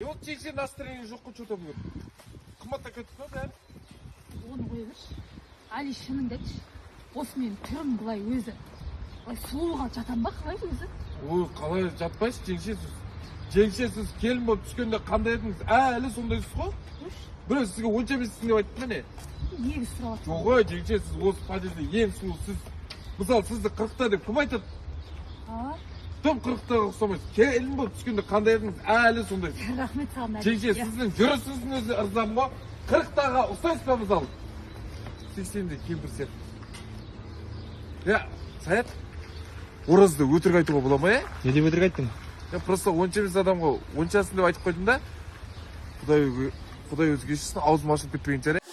Не болды, жеңше, настроение жоқ қой че-то бүгін? Қымбаттап кетті ма бәрі? Оны қоя берші, Али. Шыныңды айтшы, осы менің түрім былай өзі, былай сұлуға жатам ба, қалай өзі? Ой, қалай жатпайсыз, жеңше? Сіз, жеңше, сіз келін болып түскенде қандай едіңіз, әлі сондайсыз ғой. Біреу сізге онша емессің деп айтты ма, не? Негіз сұрап Жоқ ой, жеңше, сіз осы подъезде ең сұлу сіз. Мысалы, сізді 40-та деп кім айтады? А. Тым 40-таға ұқсамайсыз. Келін болып түскенде қандай едіңіз, әлі сондайсыз. Рахмет саған, Әли. Жеңше, сіздің жүрісіңіздің өзіне ырзамын ғой. 40-таға ұқсайсыз ба, мысалы? 80-де кемпір сияқты. Иә, Саят, оразды өтірік айтуға бола ма, иә? Не деп өтірік айттың? Я просто онша емес адамға оншасын деп айтып қойдым да. Құдай, құдай өзі кешірсін, аузым ашылып кетпеген шығар, иә?